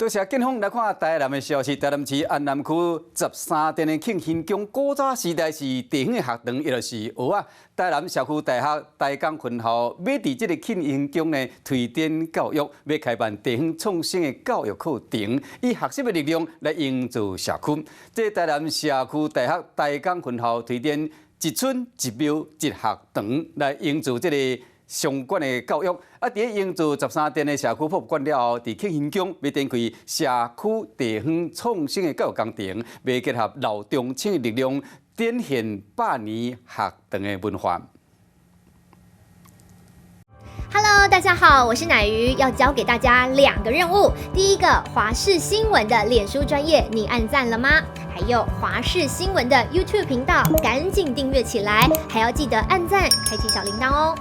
多謝建峰。來看台南的消息，台南市安南區十三店的慶興宮，古早時代是地方的學堂，抑就是蚵仔。台南社區大學台江分校欲佇這个慶興宮呢推展教育，欲開辦地方創新的教育課程，以學習的力量來營造社區。這台南社區大學台江分校推展一村一廟一學堂來營造這个相關的教育。啊，佇咧營造十三店的社區博物館了後，佇慶興宮欲展開社區地方創新的教育工程，欲結合老中青的力量，展現百年學堂的文化。 Hello，大家好，我是乃瑜，要交給大家兩個任務。第一個，華視新聞的臉書專頁，你按讚了嗎？還有華視新聞的 YouTube 頻道，趕緊訂閱起來，還要記得按讚，開啟小鈴鐺哦。